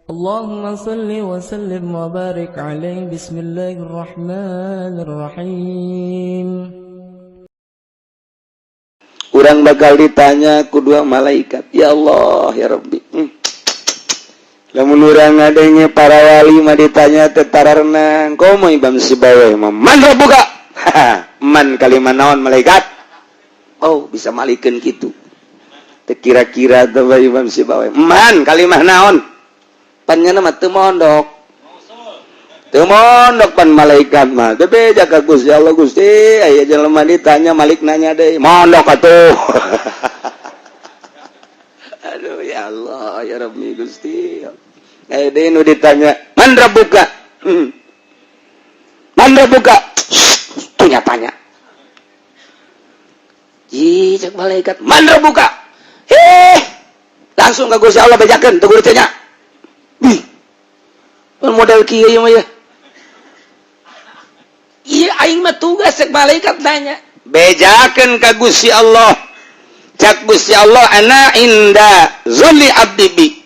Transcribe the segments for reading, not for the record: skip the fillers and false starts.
اللهم صل وسلم وبارك عليه. بسم الله الرحمن الرحيم. Urang bakal ditanya ku dua malaikat. Ya Allah, ya Rabbi. Lamun urang ngadenge para wali mah ditanya teh tararenang. Komo Imam Sibawaih mah, "Man rabbuka?" Man kalimat naon, malaikat? Oh, bisa malikeun kitu. Teu kira-kira teh Imam Sibawaih. Man kalimah naon? Pan nya mah teu mondok. Teu mondok pan malaikat mah. Teu beja ka Gusti Allah, "Gusti, aya jelema ditanya malik nanya deui." Mondok atuh. Aduh, ya Allah, ya Rabbi, Gusti. Eh, deui nu ditanya, "Man rabbuka?" "Man rabbuka?" Tanya tanya. Ih, cek malaikat, "Man rabbuka?" Eh, langsung ke Gusti Allah bejakeun, teu kudu tanya. Ih. Model kieu ieu mah ya. Iya, aing mah tugas, cek malaikat nanya. Bejakeun ka Gusti Allah. Cak Gusti Allah, "Ana inda zonni abdi bi."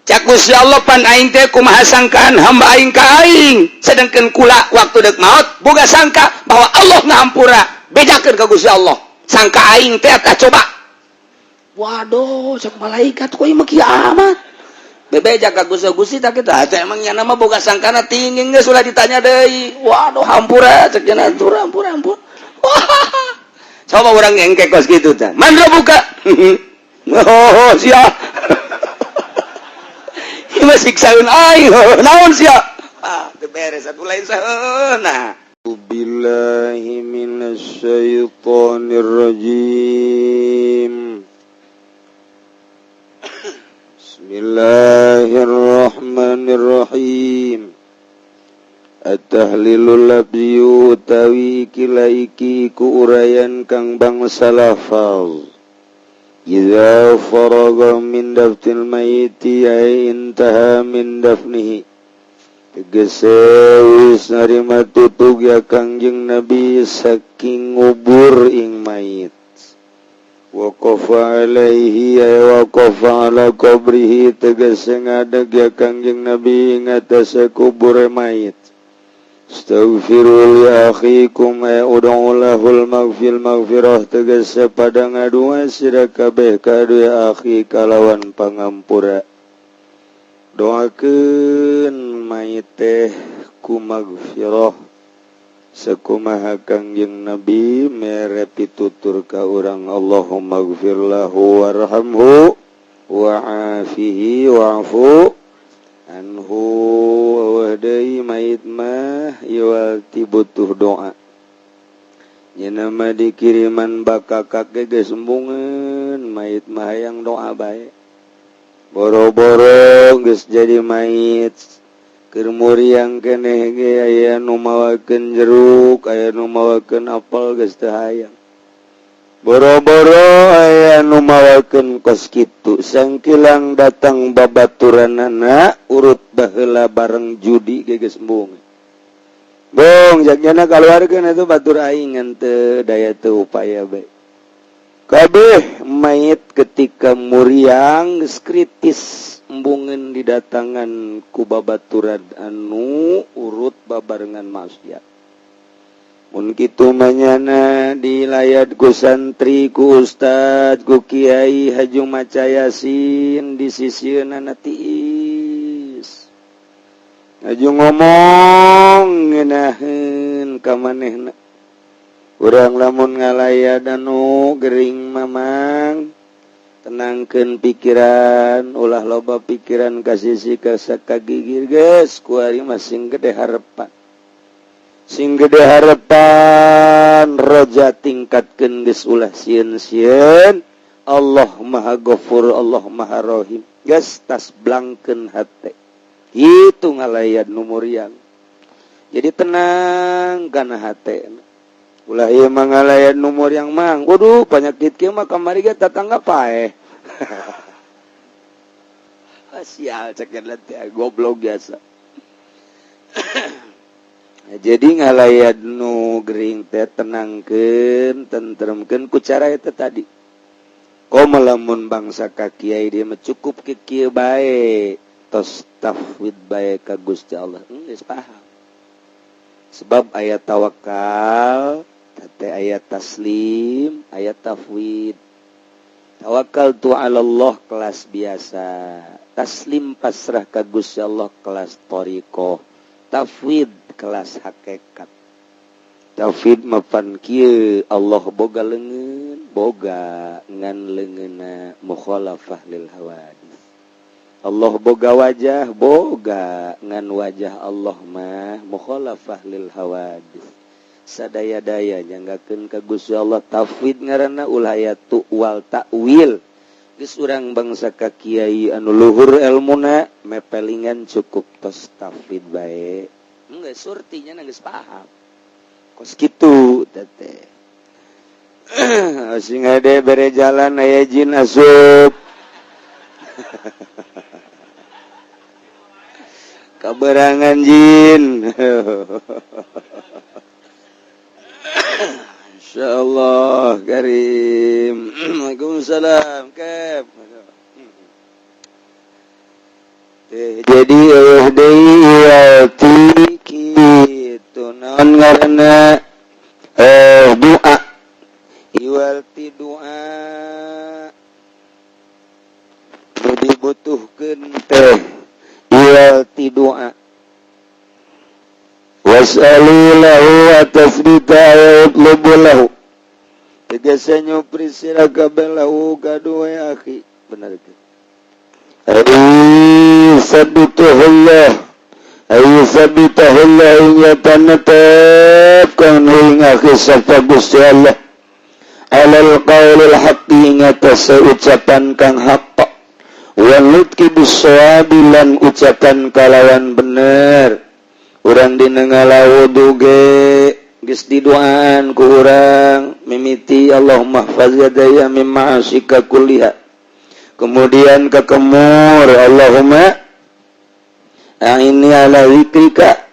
Cak Gusti Allah, pan aing teh kumaha sangkaan hamba aing ka aing. Sedangkan kula waktu dek maut boga sangka bahwa Allah ngahampura. Bejakeun ka Gusti Allah. Sangka aing teh tah coba. Waduh, cek malaikat, kok ieu mah kieu amat. Bebeja ka Gusti, Gusti tak kitu. Atuh emang nya mah boga sangkana tinggi, geus ulah ditanya deui. Waduh, hampura cek nya, hampura, hampura, hampura. Wah. Coba orang engke kos kitu tah. "Man rabbuka?" Oh, sia. Ieu mah siksaeun aing. Naon sia? Ah, teu beres atuh, lain saheuna. Billahi minasyaitonir rajim. Bismillahirrahmanirrahim. At-tahlilul lafzi utawi kila iki ku urayan kang bangsa lafaz. Iza faraga min dafnil mayiti ay intaha min dafnihi. Tegese wis narima tutug ya Kangjeng Nabi saking ngubur ing mayit. Waqafa alaihi ay waqafa ala qabrihi, tegese ngadeg ya Kangjeng Nabi ing atase kubur mayit. Astaghfiru li akhikum ay ud'u lahul maghfil maghfirah, tegese pada ngadua sira kabeh kadu ya akhi kalawan pangampura. Doakeun mayit teh ku maghfirah sekumaha Kangjeng Nabi mere pitutur ka urang, "Allahumma gfir lahu warhamhu wa'afihi wa'fu anhu." Deui mayit mah iwal ti butuh doa. Nya mah dikiriman bakakak ge geus embungeun, mayit mah hayang doa bae. Boro-boro geus jadi mayit, keur muriang keneh ge aya nu mawakeun jeruk, aya nu mawakeun apel, geus teu hayang. Boro-boro aya nu mawakeun kos kitu, sangkilang datang babaturanana urut baheula bareng judi ge geus embung. Bong jagna kaluarkeun itu batur aing ngan teu daya teu upaya bae. Kabeh mayit ketika muriang geus kritis embungeun didatangan ku babaturan anu urut babarengan maksiat. Mun kitu manyana dilayat ku santri, ku ustad, ku kiai, haju maca Yasin di sisieunana tiis. Haju ngomong ngeunaheun ka manehna. Urang lamun ngalayat anu gering, mamang, tenangkeun pikiran, ulah loba pikiran ka sisi ka sakagigir geus kuari mah sing gede harapan. Sing gede harapan, roja tingkatkeun, geus ulah sieun-sieun. Allah Maha Ghafur, Allah Maha Rahim. Geus tas blangkeun hate. Itu ngalayat nu muriang. Jadi tenang kana hate. Ulah ieu mah ngalayat nu muriang, mang. Waduh, penyakit kieu mah kamari ge tatangga paeh. Sial cek teh, goblok biasa. Jadi ngalayat nu gering teh tenangkeun, tentremkeun ku cara eta tadi. Komo lamun bangsa ka kiai dia mah cukup ke kieu bae. Tos tafwid bae ka Gusti Allah, geus paham. Sebab aya tawakal teh, aya taslim, aya tafwid. Tawakal tu ala Allah kelas biasa, taslim pasrah ka Gusti Allah kelas thoriqoh, tafwid kelas hakikat. Tafwid mapan kieu, Allah boga leungeun, boga, ngan leungeunna mukhalafah lil hawadis. Allah boga wajah, boga, ngan wajah Allah mah mukhalafah lil hawadis. Sadaya-daya nyanggakeun ka Gusti Allah, tafwid ngaranna. Ulah aya tuwal takwil. Geus urang bangsa ka kiai anu luhur elmuna mepelingan, cukup tos tafwid bae. Geus surtinya, geus paham kos kitu teh. Sing hade bere jalan, aya jin asup kaberangan jin. Insyaallah karim. Waalaikumsalam. Kep. Jadi eueuh deui ti kitu, naon ngaranna, doa, iwal ti doa nu dibutuhkeun teh, iwal ti doa. Was'alu lahu wa tasbita wa utlubu lahu, tegese nyupri sira kabeh, lahu kadue akhi. Bener ke? Ay sabitahullah, ay sabitahullah, nyata netepkeun ing akhi sapa Gusti Allah, alal qaulil haqqi, ngatas ucapan kang hak, wal nutqi bissawabi, lan ucapan kalawan bener. Urang dina ngala wudu ge geus didoaan ku urang mimiti Allahumma hfaz yadaya mim ma'asika kulliha, kemudian kekemur Allahumma a'inni ala zikrika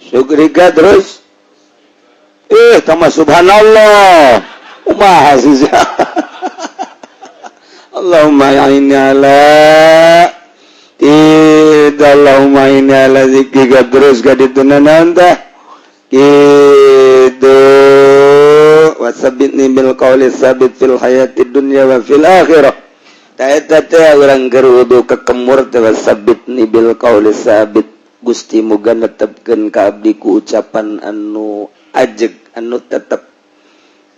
syukrika, terus tama subhanallah, kumaha sih? Allahumma a'inni ala tidak, Allahumma inni ala zikrika, terus ka ditu tah gitu, wasabitni bil qawli sabit fil hayati dunya wa fil akhirah. Ta eta teh urang keur wudu kekemur teh, wasabitni bil qawli sabit, Gusti muga netepkeun ka abdi ku ucapan anu ajeg, anu tetep,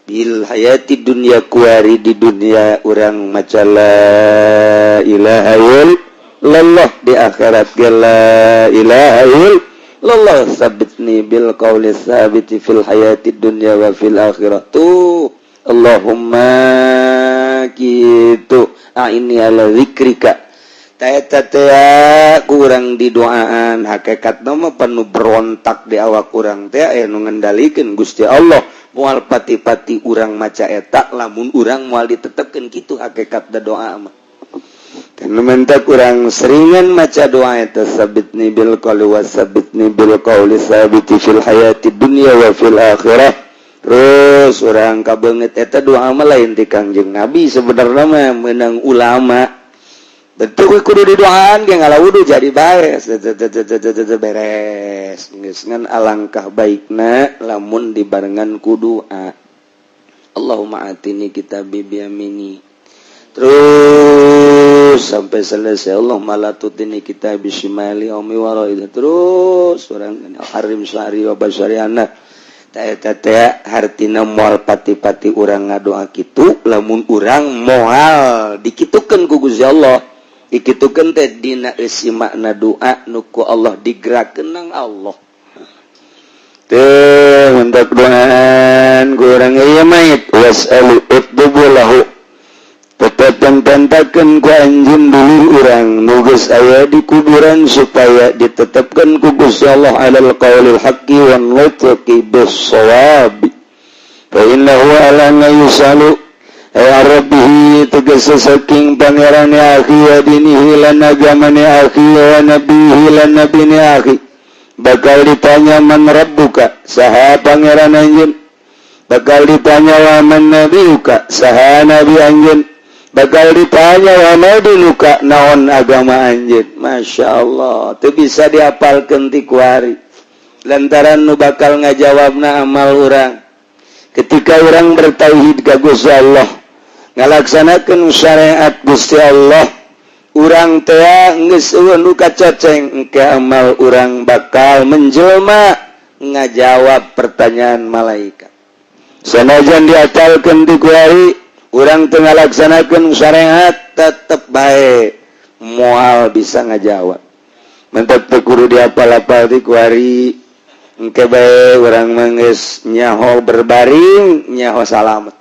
bil hayati dunya, kuari di dunia urang maca la ilaha illallah, di akhirat ge la ilaha illallah. Sabitni bil qawli sabiti fil hayati dunya wa fil akhirah tuh. Allahumma gitu, a'inni ala zikrika. Ta eta teh kurang didoaan. Hakikat mah penuh berontak di awak urang teh aya nu ngendalikeun Gusti Allah. Moal pati-pati urang maca eta lamun urang moal ditetepkeun kitu hakikat da doa mah. Dan minta kurang seringan maca doa eta, sabitni bil qawli wa sabitni bil qawli sabiti fil hayati dunya wa fil akhirah. Terus urang kabeungeut, eta doa mah lain ti Kangjeng Nabi sebenarnya mah, menang ulama betul kudu didoaan ge ngala wudu jadi bae beres geus. Ngan alangkah baikna lamun dibarengan ku doa Allahumma atini kitabi biyamini, terus sampai selesai Allahumma la tutini kitabi shimali aw mi itu. Terus urang harim syari wa basari anak. Ta teh hartina moal pati-pati urang ngadoa kitu lamun urang moal dikitukeun ku Gusti Allah. Dikitukeun teh dina eusi makna doa nu ku Allah digerakkeun nang Allah teh. Untuk doaan ku urang ieu mayit, was'alu utdubu lahu, tetep tentakeun ku anjeun dulur urang nu geus aya di kuburan supaya ditetapkan ku Gusti Allah alal qaulil haqqi wan nutqi bis-shawabi, fa innahu ala yusalu ay rabbihi, tegese saking pangerane akhi, wa dinihi, lan agamane akhi, wa nabihi, lan nabine akhi. Bakal ditanya man rabbuka, saha pangeran anjeun. Bakal ditanya wa man nabiyuka, saha nabi anjeun. Bakal ditanya wa ma dinuka, naon agama anjeun. Masya Allah, teu bisa diapalkeun ti kuari, lantaran nu bakal ngajawabna amal urang. Ketika orang bertauhid ka Gusti Allah, ngalaksanakeun syariat Gusti Allah, urang teh geus euweuh nu kacoceng, engke amal urang bakal menjelma ngajawab pertanyaan malaikat. Sanajan diapalkeun ti kuari, urang teu ngalaksanakeun syariat, tetep bae moal bisa ngajawab. Mantap, teu kudu diapal-apal ti kuari, engke bae urang mah geus nyaho berbaring, nyaho salamet.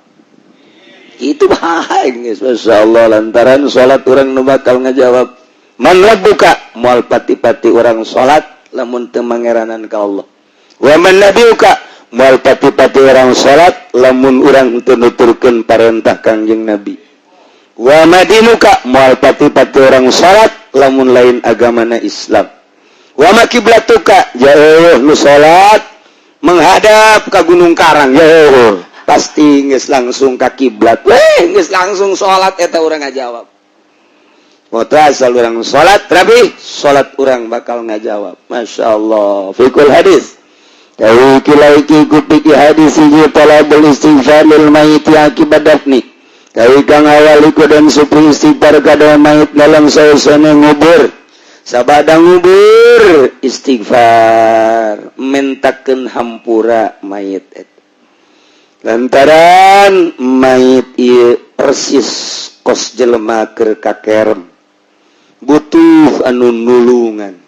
Itu bae geus, Masya Allah, lantaran salat urang nu bakal ngajawab. Man rabbuka, moal pati-pati urang salat lamun teu mangeranan ka Allah. Wa man nabiyuka, moal pati-pati urang salat lamun urang teu nuturkeun parentah Kangjeng Nabi. Wa madinuka, moal pati-pati urang salat lamun lain agamana Islam. Wa ma kiblatuka, jauh nu salat menghadap ka Gunung Karang, jauh pasti geus langsung ka kiblat weh, geus langsung salat eta urang ngajawab. Waktu asal urang salat rabi, salat urang bakal ngajawab. Masya Allah. Fikul hadis. Kawi kila iki kupiki hadis hiji talabul istighfar lil mayit akibat dafni. Kawi kang awal iku dan supri istighfar kada mayit dalam sausane ngubur. Sabada ngubur istighfar, mentakeun hampura mayit eta. Lantaran mayit ieu persis kos jelema keur kakerem, butuh anu nulungan.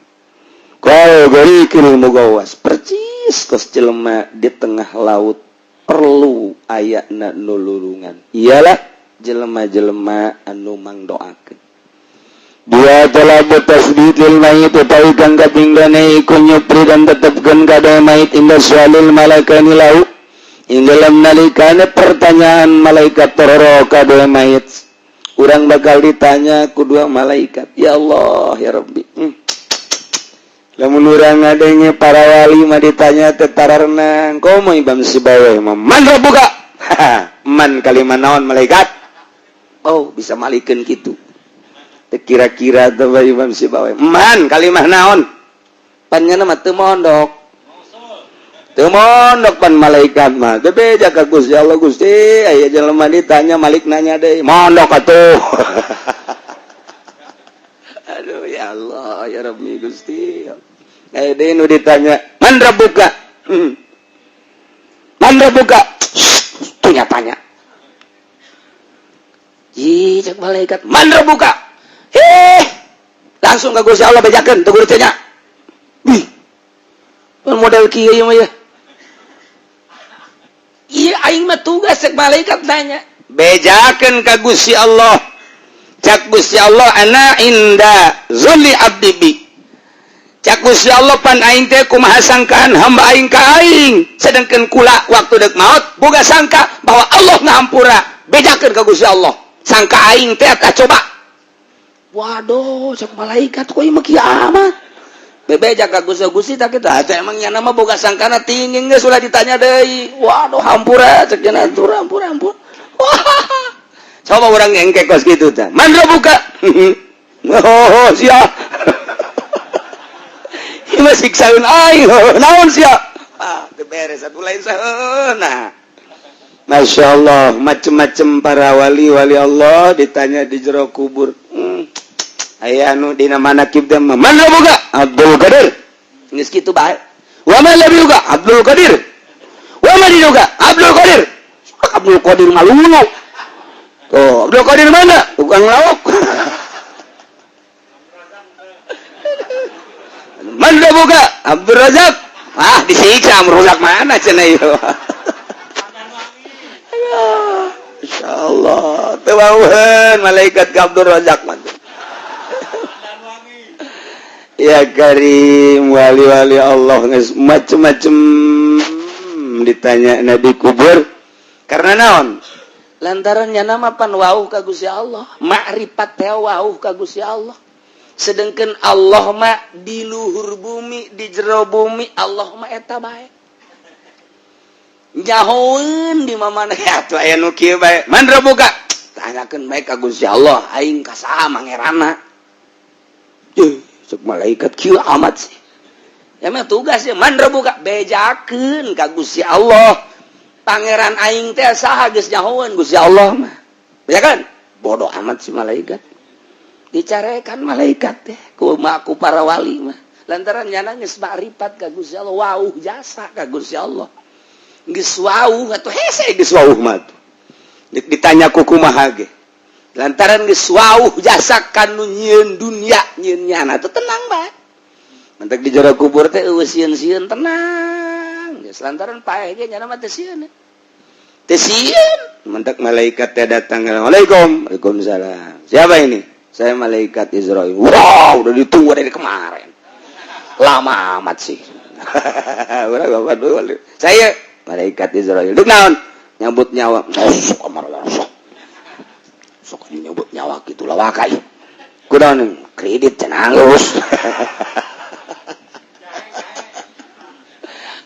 Kal gharikil mugawas, percis kos jelema di tengah laut perlu ayana nulungan, iyalah jelema-jelema anu mangdoakeun. Dua, talabu tasbit lil mayit, utawi kang kaping iku nyupri dan tetepkeun kada mayit inda sualil malaikani lahu, ing dalam nalikane pertanyaan malaikat tororo kada mayit. Urang bakal ditanya ku dua malaikat. Ya Allah, ya Rabbi. Lamun urang ngadenge para wali mah ditanya teh tararenang. Komo Imam Sibawaih mah, man rabbuka, man kalimah naon malaikat? Oh, bisa malikeun kitu. Teu kira-kira teh Imam Sibawaih, man kalimah naon? Pan nyana mah teu mondok, teu mondok pan malaikat mah. Bebeja ka Gusti Allah, Gusti, aya jelema ditanya, malik nanya deui, mondok atuh. Aduh, ya Allah, ya Rabbi, Gusti. Eh, deui nu ditanya, man rabbuka? Man rabbuka, tanya tanya. Ih, cek malaikat, man rabbuka? Eh, langsung ke Gusti Allah bejakeun, teu kudu tanya. Wih, model kieu ieu mah ya. Iya, aing mah tugas, cek malaikat nanya. Bejakeun ka Gusti Allah. Cak Gusti Allah, ana inda zonni abdi bi. Cak Gusti Allah, pan aing teh kumaha sangkaan hamba aing ka aing. Sedangkan kula waktu dek maut boga sangka bahwa Allah ngahampura. Bejakeun ka Gusti Allah. Sangka aing teh tah coba. Waduh, cek malaikat, kok ieu mah kieu amat. Bebeja ka Gusti, Gusti tak kitu. Atuh emang nya mah boga sangkana tinggi, geus ulah ditanya deui. Waduh, hampura cek nya, hampura, hampura, hampura. Wah. Coba urang engke kos kitu tah. Man rabbuka? Oh, sia. Ieu mah siksaeun aing. Naon sia? Ah, teu beres atuh, lain saheuna. Masya Allah, macem-macem para wali-wali Allah ditanya di jero kubur. Aya anu dina manakib teh mah, man rabbuka? Abdul Qadir. Geus kitu bae. Wa man nabiyuka? Abdul Qadir. Wa man dinuka? Abdul Qadir. Abdul Qadir ngalulu. Tuh, Abdul Qadir mana? Tukang lauk. Man rabbuka? Abdul Razak. Ah, disiksa Abdul Razak mana cenah ieu. Insyaallah teu wauheun malaikat ka Abdul Razak mah. Ya Karim, wali-wali Allah geus macem-macem ditanya nabi kubur. Karena naon? Lantaran nya nama pan wauh ka Gusti Allah, makrifat teh wauh ka Gusti Allah. Sedangkan Allah mah di luhur bumi, di jero bumi, Allah mah eta bae. Nyahoeun di mana ya atuh aya nu kieu bae. Man rabbuka? Tanyakeun bae ka Gusti Allah, aing ka saha mangerana? Eh, cek malaikat, kieu amat sih. Ya mah tugas ya, man buka bejakeun ka Gusti Allah. Pangeran aing teh saha, geus nyahoeun Gusti Allah mah. Ya kan? Bodoh amat si malaikat. Dicarekan malaikat teh ku ku para wali mah. Lantaran nyana geus makrifat ka Gusti Allah, wauh jasa ka Gusti Allah. Geus wauh atuh, hese geus wauh mah tuh. Ditanya ku kumaha ge. Lantaran geus wauh jasa kanu nyieun dunia, nyieun nyana tuh tenang bae. Mentek di jero kubur teh euweuh sieun-sieun, tenang. Geus lantaran paeh ge nyana mah teu sieun. Teu sieun. Mentek malaikat teh datang. "Assalamualaikum." "Waalaikumsalam." "Siapa ini?" "Saya malaikat Izrail." "Wow, udah ditunggu dari kemarin. Lama amat sih." "Saya malaikat Izrail." "Duk naon?" "Nyabut nyawa." "Sok amar sok. Sok nyabut nyawa kitu lawakai. Kunaon? Kredit cenah geus."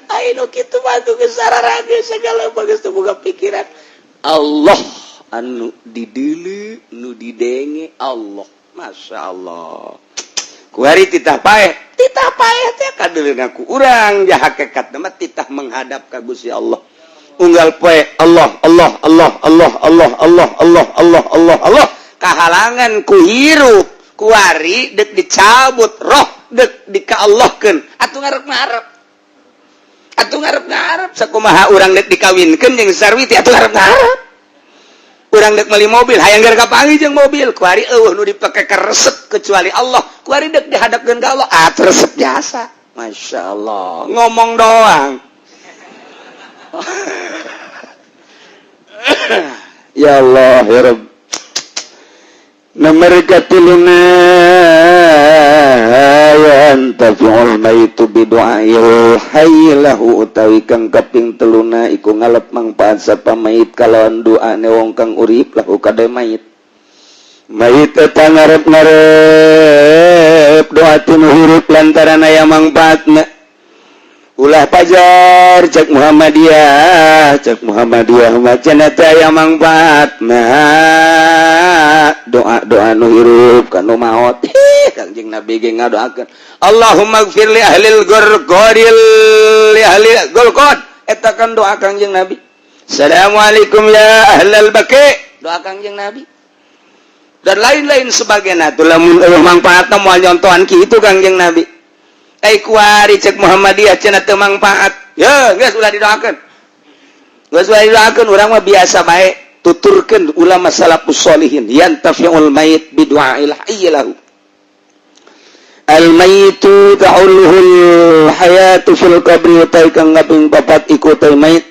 Ayo kitu mah tuh geus sararage segala bagus tuh boga pikiran. Allah anu dideuleu, nu didenge Allah. Masya Allah. Kuari titah paeh, titah paeh teh kadeuleuh ku urang, ja hakikat mah titah menghadap ka Gusti Allah. Unggal poe Allah, Allah, Allah, Allah, Allah, Allah, Allah, Allah, Allah, Allah, kahalangan ku hirup. Kuari dek dicabut roh, dek dikaallahkeun atuh ngarep-ngarep, atuh ngarep-ngarep. Sakumaha urang dek dikawinkeun jeung Sarwiti, atuh ngarep-ngarep. Urang dek meuli mobil, hayang geura kapanggih jeung mobil. Kuari euweuh nu dipake karesep kecuali Allah. Kuari dek dihadapkeun ka Allah, ah resep jasa. Masya Allah, ngomong doang. Ya Allah, ya Rabb. Nomor katiluna, yantafi'ul mayitu bidu'ail hayy lahu, utawi kang kaping teluna iku ngalap mangfaat sapa mayit kalawan doane wong kang urip lahu kade mayit. Mayit eta ngarep-ngarep doa tinu hirup lantaran aya mangfaatna. Ulah pajar cek Muhammadiyah, cek Muhammadiyah mah cenah teh aya mangfaatna doa-doa nu hirup kanu maot. Kangjeng Nabi ge ngadoakeun, "Allahumma gfir li ahlil gurqadil li ahli gurqad." Eta kan doa Kangjeng Nabi. "Assalamualaikum ya ahlal baqi," doa Kangjeng Nabi dan lain-lain sebagainya. Tuh lamun eueuh mangfaatna moal nyontohan kitu Kangjeng Nabi. Eh, kuari cek Muhammadiyah cenah teu mangfaat. Ya, geus ulah didoakeun. Geus ulah didoakeun, urang mah biasa bae tuturkeun ulama salafus solihin, yantafi'ul mayit bidu'ail hayy lahu. Al mayitu ta'ulluhul hayatu fil qabri, utai kang kaping papat iku teh mayit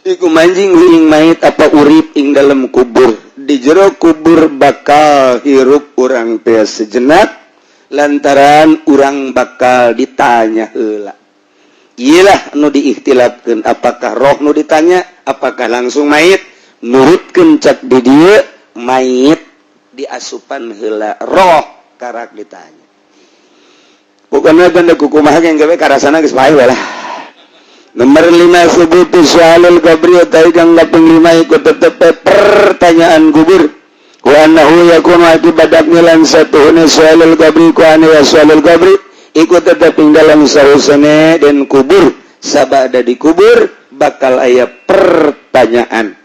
iku manjing ing mayit apa urip ing dalam kubur. Di jero kubur bakal hirup urang teh sejenak lantaran urang bakal ditanya heula. Iyalah nu diikhtilafkeun, apakah roh nu ditanya, apakah langsung mayit. Nurutkeun cak di dieu, mayit diasupan heula, roh karak ditanya. Bukan ganda kukumaha yang gawe karasana geus paeh lah. Nomor 5, subutu soalul qabri, utai kang kaping 5 iku tetep pertanyaan kubur. Wa annahu yakunu akibat lan satuhuna soalul qabri, ku anu ya soalul qabri iku tetep ing dalam sahusane dan kubur. Sabada dikubur bakal aya pertanyaan.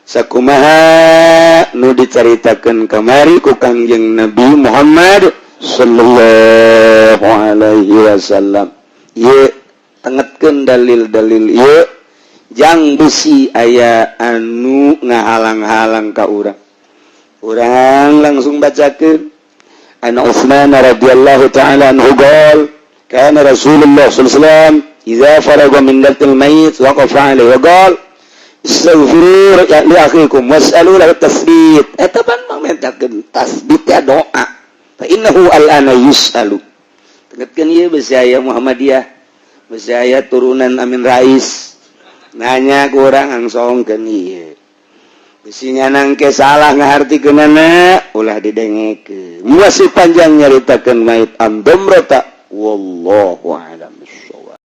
Sakumaha nu dicaritakeun kamari ku Kangjeng Nabi Muhammad sallallahu alaihi wasallam. Ye tengetkeun dalil-dalil ieu, jang besi aya anu ngahalang-halang ka urang. Urang langsung bacakeun. An Utsman radhiyallahu ta'ala anhu qol, kana Rasulullah sallallahu alaihi wasallam idza faraga min dafnil mayyit waqafa alaihi wa qala, "Istaghfiru li akhikum was'alu lahu tasbit." Eta pan mangmentakeun tasbit ya doa. Fa innahu al'ana yus'alu. Tengetkeun ieu, besi aya Muhammadiyah, besi aya turunan Amin Rais nanya ku urang, angsongkeun ieu. Bisi nangke salah ngahartikeunana, ulah didengekeun. Masih panjang nyaritakeun mayit andom rota, wallahu a'lam.